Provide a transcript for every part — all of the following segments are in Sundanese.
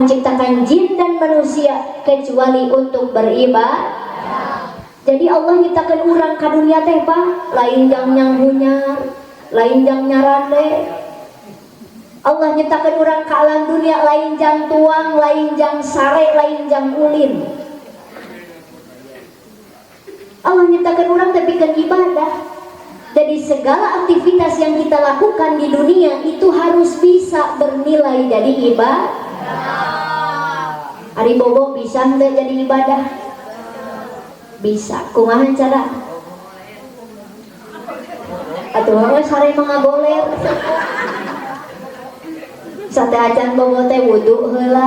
Menciptakan jin dan manusia kecuali untuk beribadah. Jadi Allah nyiptakan urang ka dunia teh, Pak, lain jang nyanghunyar, lain jang nyarande. Allah nyiptakan urang ka alam dunia lain jang tuang, lain jang sare, lain jang ulin. Allah nyiptakan urang teh pikeun ibadah. Jadi segala aktivitas yang kita lakukan di dunia itu harus bisa bernilai jadi ibadah. Ari bobo bisa henteu jadi ibadah? Bisa. Kumaha cara? Atuh mah sare mah ngagoler. Sateuacan bobo teh wudu heula.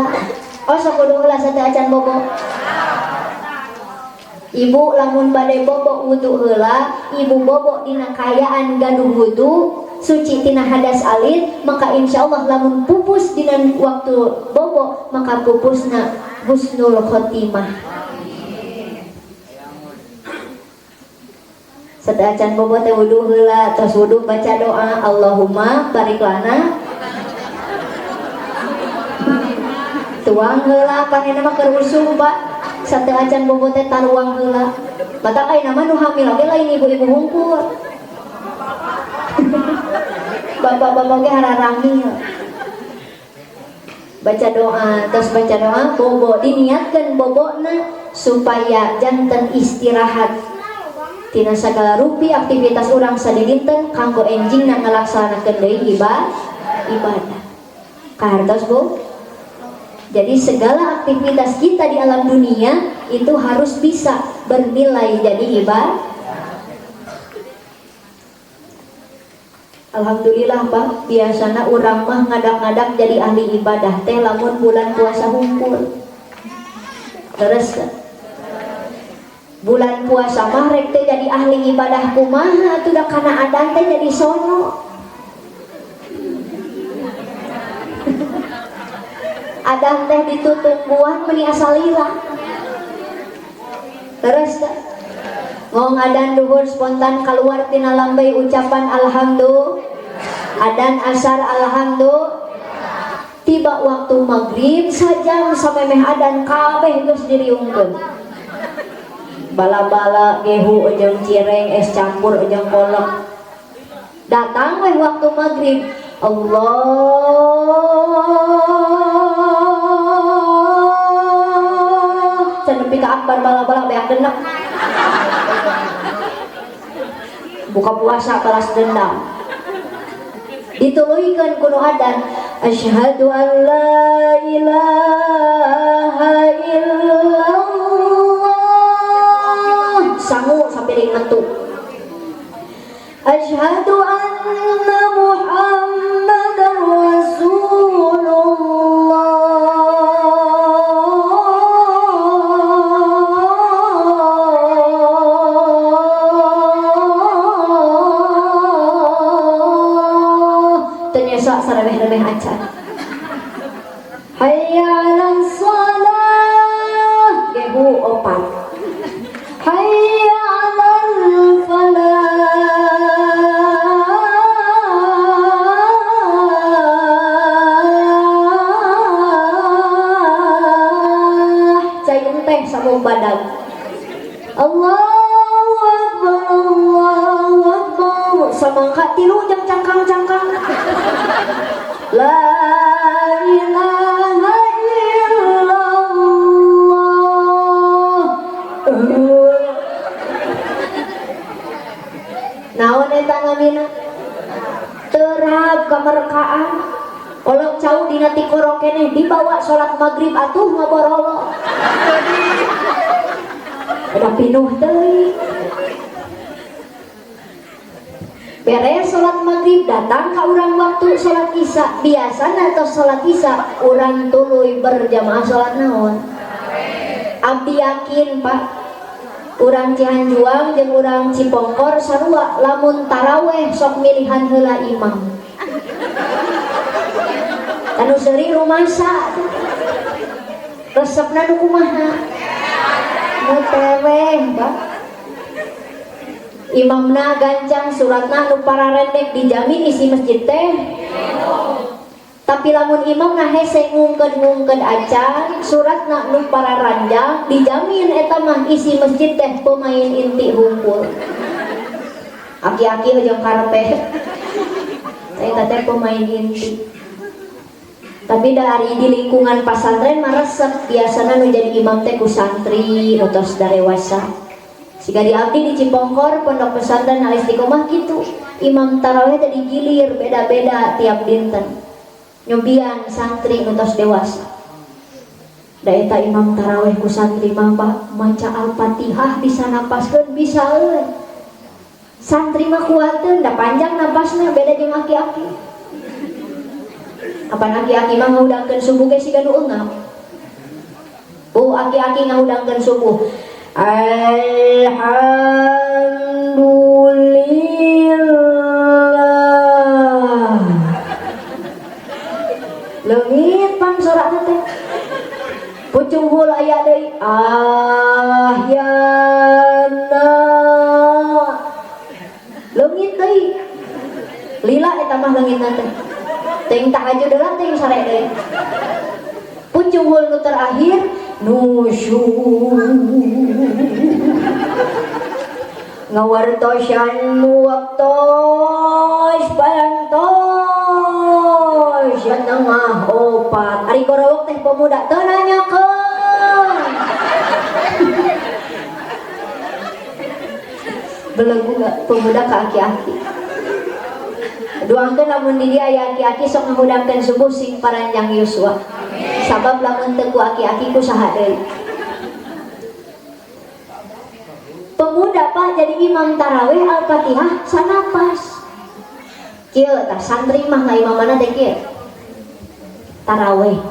Oh, sok wudu heula sateuacan bobo. Ibu lamun bade bobo wudu heula, ibu bobo dina kaayaan gaduh wudu, suci tina hadas alit, maka insya Allah lamun pupus dina waktu bobo, maka pupusna husnul khotimah. Sateuacan bobo teh wudu heula, tos wudu baca doa Allahumma barik lana. Tuang heula panena mah keur usum, Pak. Sateuacan bobo teh taruang heula. Batak ayeuna mah nu hamil oge lain ibu-ibu hungkul. Bapak-bapak oge hararamil. Baca doa, terus baca doa bobo diniatkeun bobona supaya janten istirahat tina sagala rupi aktivitas urang sadidinten kanggo enjingna ngalaksanakeun deui ibadah. Kahartos, Bu? Jadi segala aktivitas kita di alam dunia itu harus bisa bernilai jadi ibadah. Alhamdulillah, Pak, biasana urang mah ngadak-ngadak jadi ahli ibadah teh lamun bulan puasa hungkul. Terus bulan puasa mah rek teh jadi ahli ibadah kumaha atuh da kana adan teh jadi sono. Adan teh ditutungguan meni asalila. Terus ngong adan duhur spontan keluar tina lambai ucapan alhamdulillah. Adan asar alhamdulillah. Tiba waktu maghrib sajam samemeh adan kabeh geus diriungkeun. Bala-bala gehu jeung cireng es campur jeung kolak. Datang weh waktu maghrib. Allah nepi ka akbar bala-bala beak denek. Buka puasa balas dendam. Dituluykeun kuno adan asyhadu an la ilaha illallah. Sangu sapiring metu. Asyhadu anna Muhammadar Rasulullah. Ternyata saremeh-remeh acan. Hayya 'alas shalah gehu opat. Hayya 'alal falah. Cai teh sabung badag. Allahu akbar Allahu akbar. Samangka tilu jang cangkang-cangkang. La ilaha illallah. Naon eta namina? Terhab kamerkaan. Kolok cau dina tikoro keneh dibawa salat maghrib atuh ngaborolo. Udah pinuh teuing. Beres salat maghrib datang ka urang waktu salat isya. Biasana tos salat isya urang tuluy berjamaah salat naon? Abdi yakin, Pak, urang Cihanjuang jeung urang Cipongkor sarua lamun taraweh sok milihan heula imam. Anu seuri rumasa. Resepna nu kumaha? Nu tereh, Pak. Imamna gancang suratna nu pararendek dijamin isi masjid teh. Tapi lamun imam na hese ngungked-ngungked acan, suratna nu pararanjang, dijamin eta mah isi masjid teh pemain inti hungkul. Aki-aki jeung karpet. Eta teh pemain inti. Tapi dari di lingkungan pasantren mah resep biasana nu jadi imam teh ku santri nu tos darewasa. Siga di abdi di Cipongkor pondok pesantren Al Istiqomah kitu. Imam tarawih teh digilir beda-beda tiap dinten. Nyobian santri nu tos dewasa. Da eta imam tarawih ku santri mah Pak maca Al-Fatihah bisa napaskeun bisa euy. Santri mah kuateun da panjang napasna beda jeung aki-aki. Apan aki-aki mah ngahudangkeun subuh ge siga nu eungap. Bu aki-aki ngahudangkeun subuh. Alhamdulillah. Leungit pan sorakna teh. Pucunghul aya deui ahyana. Leungit deui. Lila eta mah leungitna teh. Teuing tahajud heula teuing sare deui. Pucunghul nu terakhir nusyur. Ngawartosan waktos parantos setengah opat. Ari gorowok teh pemuda teu nanyakeun. Belegu pemuda ka aki-aki. Duangkeun lamun di dieu aya aki-aki sok ngahudangkeun subuh sing paranjang yuswa. Sabab lamun teu ku aki-aki ku saha deui. Pemuda Pak jadi imam tarawih Al-Fatihah sanapas. Kieu tah santri mah ngaimamana teh kieu. Tarawih.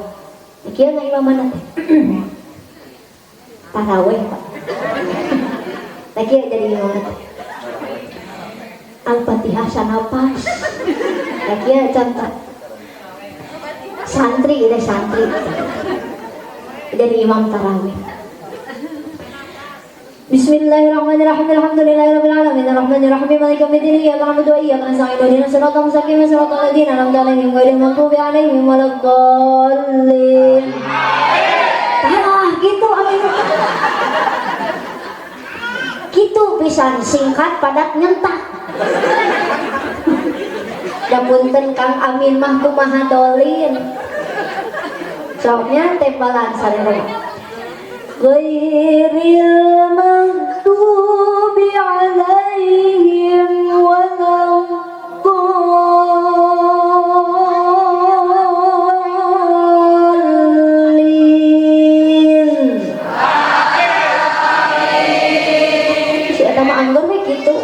Kieu ngaimamana teh. Tarawih Pak. Teh kieu jadi imamna teh. Al-Fatihah sanapas. Teh kieu contoh. Santri teh santri. Jadi imam tarawih. Bismillahirrahmanirrahim. Alhamdulillahirabbil alamin arrahmanirrahim maliki yaumiddin iyyaka na'budu wa iyyaka nasta'in ihdinas siratal mustaqim siratal ladzina an'amta 'alaihim ghairil maghdubi 'alaihim waladdallin. Tah gitu amin. Kitu pisan singkat padat nyentak. Da punten Kang Amin mah kumaha dolin. Soknya tembalan sareng. Ghairil maghdubi 'alaihim waladdallin. Si eta mah anggur we kitu.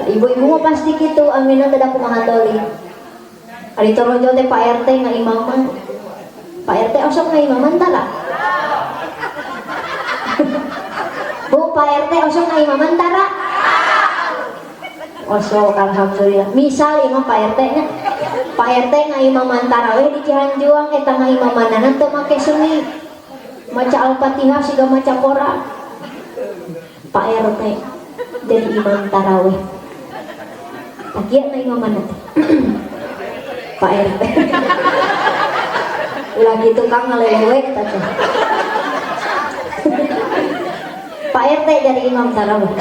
Ibu-ibu mah pasti kitu, aminah teh da kumaha dolin. Ari torojo teh Pak RT ngaimaman. Pak RT osok ngaimaman tara? Bu, Pak RT osok ngaimaman tara? Osok, alhamdulillah. Misal imam Pak RT nya, Pak RT ngaimaman tarawih di Cihanjuang eta ngaimamanana teu make seni. Maca Al-Fatihah siga maca koran. Pak RT jadi imam tarawih. Tah kieu ngaimamanna teh. Pak RT. Ulah gitu Kang ngalelewek teh. Pak RT jadi imam tarawih.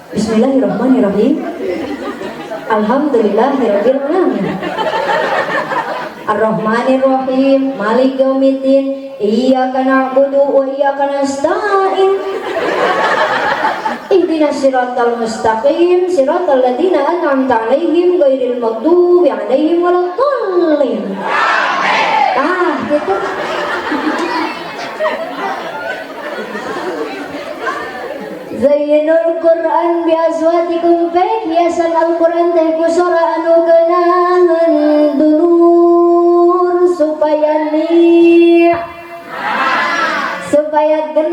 Bismillahirrahmanirrahim. Alhamdulillahirabbil alamin. Arrahmanirrahim, Maliki yaumiddin, iyyaka na'budu wa iyyaka nasta'in. Ihdinas siratal mustaqim, siratal ladzina an'amta 'alaihim ghairil maghdubi 'alaihim waladdallin. Ah, gitu. Zayyinul Quran bi aswatikum fek hiasan Al-Quran teh ku sora anu geunaheun dulur supaya ni supaya gen.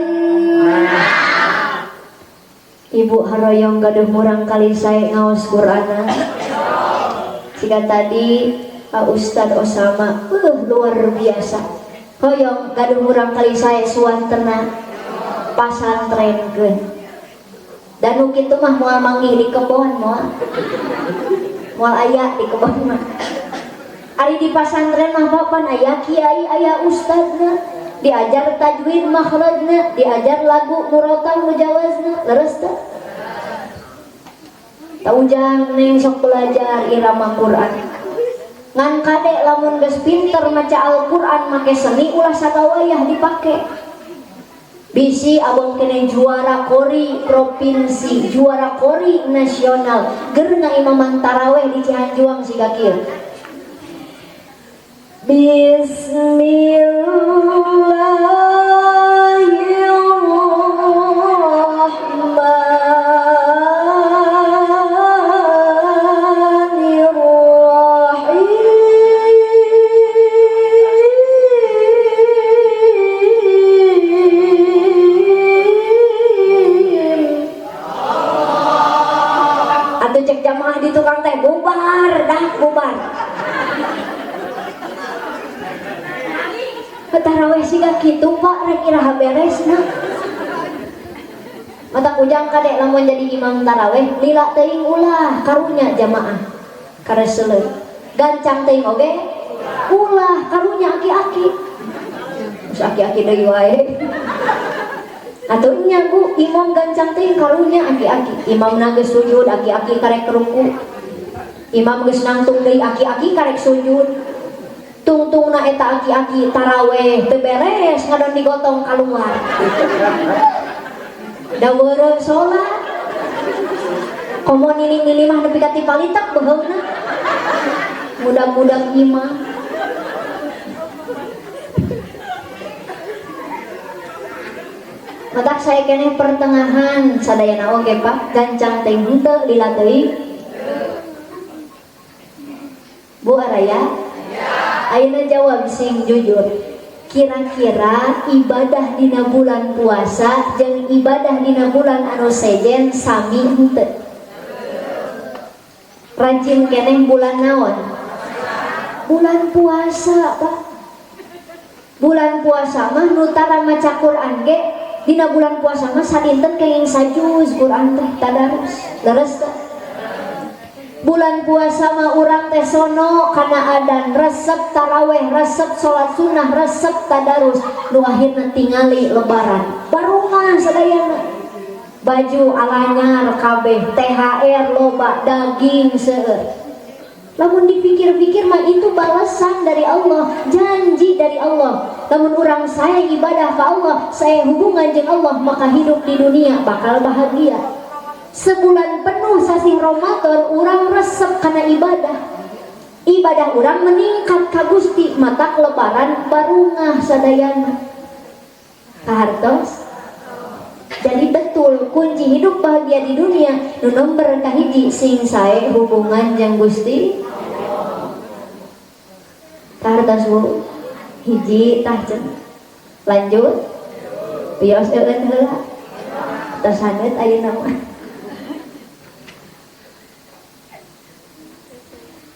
Ibu haroyong gaduh murang kali sae ngaos Qur'ana. Jika tadi Pak Ustad Osama luar biasa. Hoyong gaduh murang kali sae suantena pasantrenkeun. Dan nu kitu mah moal manggih di kebon moal. Moal aya di kebon mah. Ari di pasantren mah papan aya kiai, aya ustadna, diajar tajwid makhrajna, diajar lagu murotal mujawazna, leres teh? Ujang neng sok belajar irama Quran. Ngan kade lamun geus pinter maca Al-Quran make seni ulah sagawayah dipake. Bisi abang kene juara kori provinsi, juara kori nasional, ger ngaimaman taraweh di Cihanjuang siga kieu. Bismillahirrahmanirrahim. Atuh cek jamaah di tukang teh bubar dah bubar. Taraweh siga kitu Pak, rek iraha beresna. Mata ujang kade lamun jadi imam taraweh lila teuing ulah karunya jamaah kareseleun. Gancang teuing oge ulah karunya aki-aki. Geus aki-aki deui wae. Atuh nya Bu, imam gancang teuing karunya aki-aki. Imamna geus sujud, aki-aki karek ruku. Imam geus nangtung deui, aki-aki karek sujud. Tungtungna eta aki-aki taraweh teu beres ngadon digotong kaluar. Da weureu salat. Komo nini-nini mah nepi ka tipalitek beuheungna. Mudah-mudahan imah. Matak saya keneh pertengahan sadayana oge Pak, gancang teh henteu lila teuing. Bu araya? Ayeuna jawab sing jujur. Kira-kira ibadah dina bulan puasa jeung ibadah dina bulan anu sejen sami henteu? Rajin keneh bulan naon? Bulan puasa, Pak. Bulan puasa mah nu tara maca Quran ge dina bulan puasa mah sadinten kenging sajuz Quran teh tadarus. Leres teh? Bulan puasa mah urang teh sono kana adan, resep taraweh, resep salat sunnah, resep tadarus, nu akhirna tingali lebaran. Barungah sadayana. Baju alanyar kabeh, THR loba, daging seueur. Lamun dipikir-pikir mah itu balasan dari Allah, janji dari Allah. Lamun urang saya ibadah ke Allah, saya hubungan jeung Allah, maka hidup di dunia bakal bahagia. Sebulan penuh sasih Ramadan urang resep kana ibadah. Ibadah urang meningkat ka Gusti, matak lebaran barungah sadayana. Kahartos? Jadi betul kunci hidup bahagia di dunia nu nomor kahiji sing sae hubungan jeung Gusti. Kahartos Bu? Hiji tah cenah. Lanjut. Wios eueun heula. Tos haneut ayeuna mah.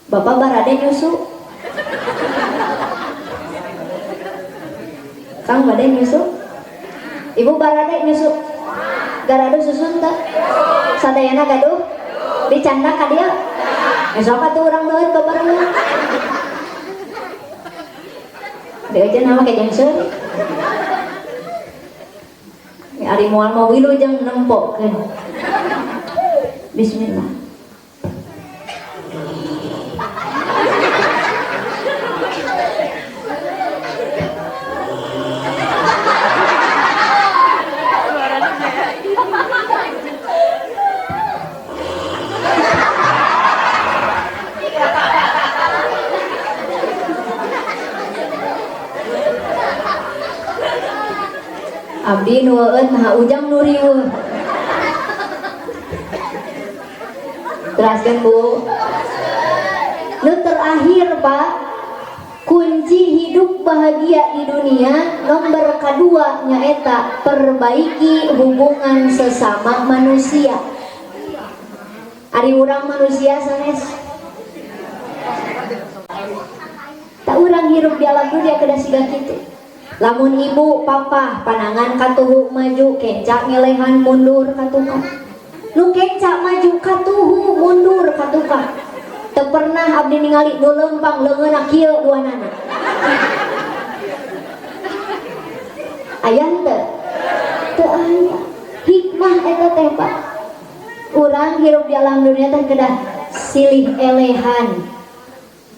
Bapak barade nyusu. Kang bade nyusu. Ibu barade nyusu. Garado susun teh. Sadayana gaduh. Dicanda ka dieu. Besok atuh urang leueut babarengan. Deui aja nama ke jeung seuri. Ari moal mau wilujeng nempokeun. Bismillah. Abdi nu eueun maha ujang nu riweuh. Teraskeun Bu. Nu terakhir Pak, kunci hidup bahagia di dunia nomor kedua nyaeta perbaiki hubungan sesama manusia. Ari urang manusia sanes. Tak urang hirup di alam dunia kedah siga kitu. Lamun ibu papa panangan katuhu maju kenca ngelehan mundur katuka. Nu kenca maju katuhu mundur katuka. Teu pernah abdi ningali nu leumpang leungeunna kieu duanana. Aya henteu? Teu aya. Hikmah eta teh Pak. Urang hirup di alam dunia teh kedah silih elehan.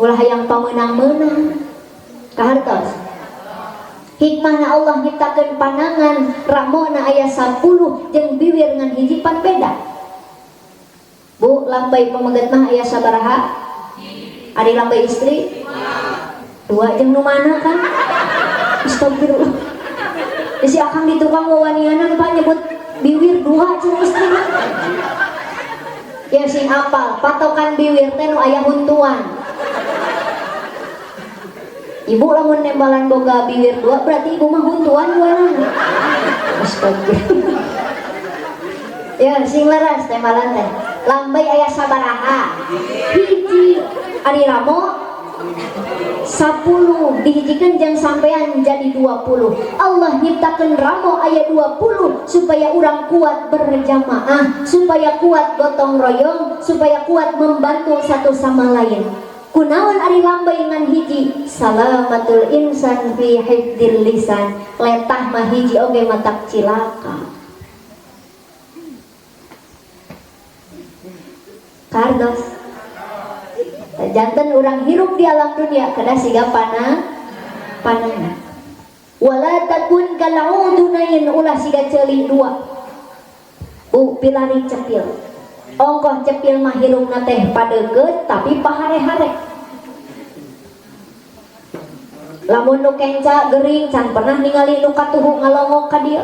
Ulah hayang pamenang-meunang. Kahartos. Hikmahna Allah nyiptakeun panangan ramona aya 10 jeung biwir ngan hiji pan beda. Bu, lambai pameget mah aya sabaraha? Ari lambai istri? Dua jeung nu mana kan? Astagfirullah. Si akang di tukang wawanianan Pak nyebut biwir dua jeung istri mah. Ya sing apal, patokan biwir teh nu aya huntuan. Ibu lamun nembalan boga biwir dua berarti ibu mah huntuan dua. Astagfirullah. Ya sing leres tembalan teh. Lambai aya sabaraha? Hiji. Ari ramo 10 dihijikeun jeung sampean jadi 20. Allah nyiptakeun ramo aya 20 supaya urang kuat berjamaah, supaya kuat gotong royong, supaya kuat membantu satu sama lain. Kunaon ari lambai ngan hiji? Salamatul insan fi hifdzil lisan. Letah mah hiji oge matak cilaka. Kardos. Janten urang hirup di alam dunia kedah siga panangan. Wala takun kal'udunain, ulah siga ceuli dua. Bu pilari cepil. Ongkoh cepil mah hirupna teh padeukeut tapi pahare-hare. Lamun nu kenca gering can pernah ningali nu katuhu ngalongok ka dieu.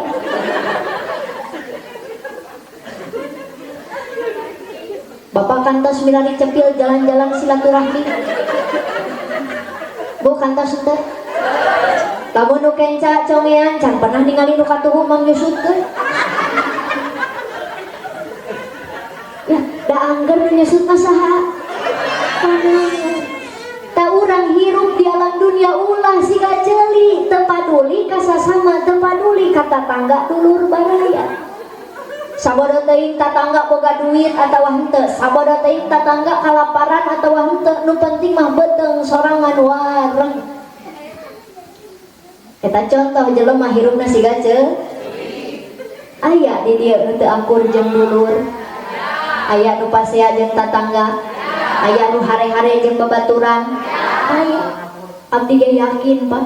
Bapak kantos milari cepil jalan-jalan silaturahmi. Bu kantos henteu. Lamun nu kenca congean can pernah ningali nu katuhu mangyusutkeun. Ya, da angger nu nyusut mah saha? Panangan. Ta urang hirup di alam dunia ulah siga ceuli, teu paduli ka sasama, teu paduli ka tatangga dulur baraya. Sabodo teuing tatangga boga duit atawa henteu, sabodo teuing tatangga kalaparan atawa henteu, nu penting mah beuteung sorangan wareng. Eta contoh jelema hirupna siga ceuli. Aya di dieu nu teu akur jeung dulur. Aya nu pasea jeung tatangga. Aya nu hare-hare jeung babaturan. Aya. Abdi ge yakin, Pak.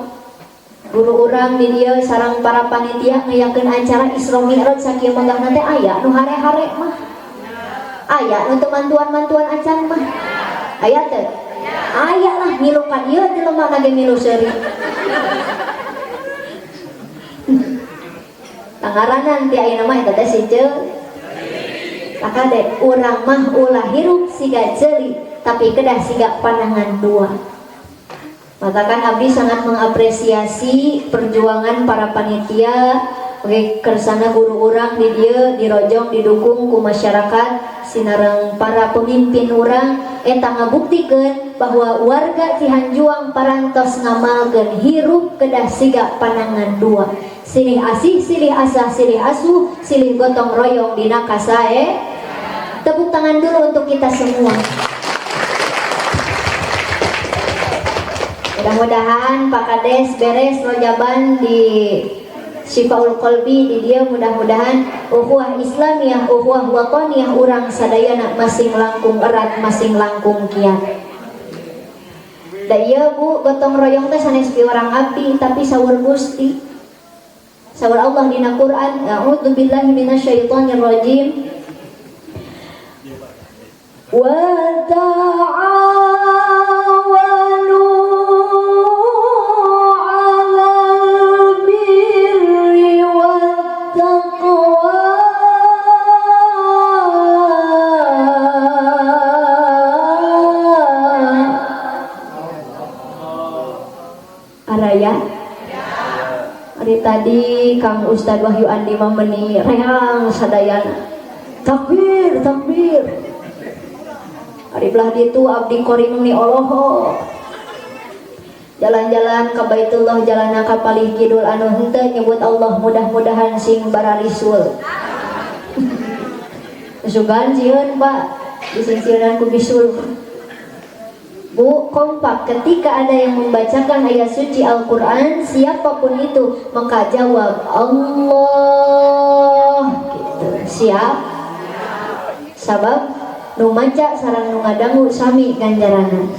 Guru urang di dieu sareng para panitia ngayakeun acara Isra Mi'raj sakieu megahna teh aya nu hare-hare mah. Aya nu teu mantuan-mantuan acan mah. Aya teu? Aya lah ngilu ka dieu jelema ge milu seuri. Tangaranan ti ayeuna mah eta teh si ceuli. Takade urang mah ulah hirup siga ceuli tapi kedah siga panangan dua. Matakan abdi sangat mengapresiasi perjuangan para panitia. Oke, kersana guru urang di dieu dirojong didukung ku masyarakat sinareng para pemimpin urang eta ngabuktikeun bahwa warga Cihanjuang parantos ngamalkeun hirup kedah siga panangan dua. Silih asih, silih asah, silih asuh, silih gotong royong dina kasae. Tepuk tangan dulu untuk kita semua. Mudah-mudahan Pak Kades beres rojaban di Syifaul Qalbi di dia, mudah-mudahan ukhuwah Islamiyah, ukhuwah watoniyah urang sadayana masing langkung erat, masing langkung kiat. Da ieu Bu gotong royong teh sanes piwarang abdi tapi saur Gusti. Saur Allah dina Quran, a'udzubillahi minasyaitonir rajim. Wa ta'awanu 'alal birri wat taqwa. Araya. Hari tadi Kang Ustadz Wahyu Andi mah meni reang sadayana. Takbir, takbir. Hari belah ditu abdi qori meni olohok. Jalan-jalan ka Baitullah, jalana ka palih kidul anu henteu nyebut Allah mudah-mudahan sing bararisul. Sugan sieun Pak, disingsieunan ku bisul. Bu, kompak ketika ada yang membacakan ayat suci Al-Quran, siapapun itu, maka jawab Allah gitu. Siap? Sabab nu maca sareng nu ngadangu sami ganjaranna.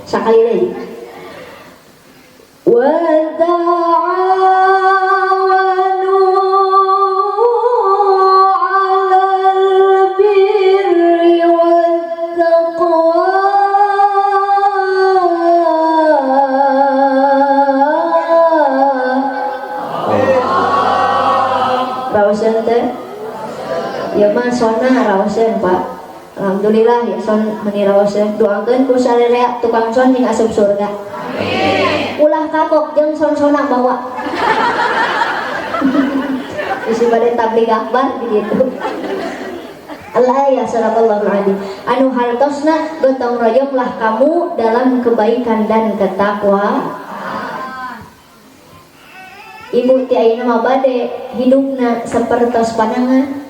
Sakali deui. Wa ta'awanu 'alal birri wat taqwa. Raoseun teh? Ya mah sona raoseun, Pak. Alhamdulillah ya son meni raoseun. Doakeun ku sarerea tukang son sing asup surga. Amin. Ulah kapok jeung son-sona bawa. Isi bade tabligh akbar gitu. Allah ya sadaqallahul azim. Anu hartosna gotong royonglah kamu dalam kebaikan dan ketakwaan. Ibu ti ayeuna mah bade hidupna sapertos panangan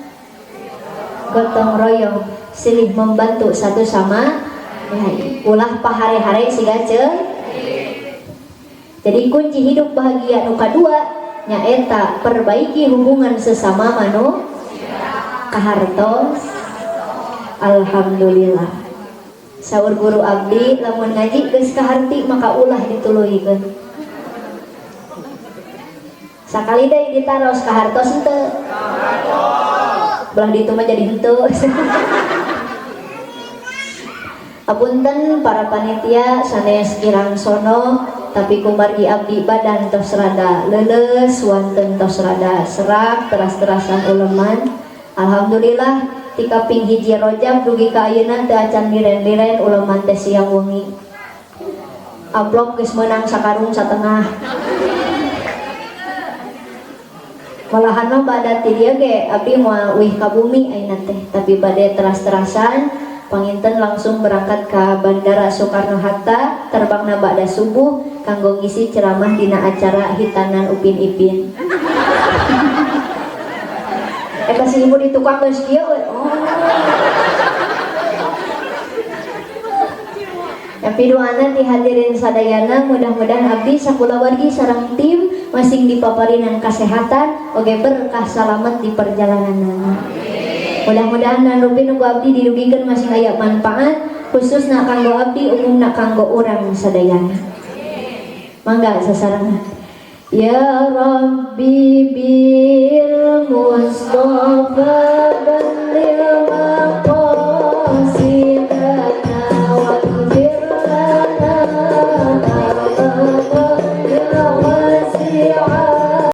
gotong royong, silih membantu satu sama lain. Ulah pahare-hare siga ceu. Jadi kunci hidup bahagia nu kadua nyaeta perbaiki hubungan sesama manusia. Kahartos. Alhamdulillah. Saur guru abdi lamun ngaji geus kaharti maka ulah dituluykeun. Sakali deui ditaros, kahartos henteu? Belah ditu mah jadi henteu. Apunten para panitia sanes kirang sono, tapi kumargi abdi badan tos rada leuleus, wanten tos rada serak teras-terasan uleman. Alhamdulillah ti kaping 1 Rojab dugi ka ayeuna teu acan liren-liren uleman teh siang wengi. Amplop geus meunang sakarung satengah. Malahan mah bada ti dieu ge abdi moal uih ka bumi ayeuna teh, tapi bade teras-terasan panginten langsung berangkat ke Bandara Soekarno-Hatta, terbangna ba'da subuh kanggo ngisi ceramah dina acara hitanan Upin Ipin. Eta si ibu di tukang geus kieu we. Oh. Tapi doana ti hadirin sadayana, mudah-mudahan abdi sakulawargi sareng tim masing dipaparinan kasehatan oge berkah salamet di perjalananna. Mudah-mudahan dan rupi nu ku abdi dirugikeun masing aya manfaat khususna kanggo abdi, umumna kanggo urang sadayana. Mangga sasarengan. Ya Rabbi bil Mustafa balligh.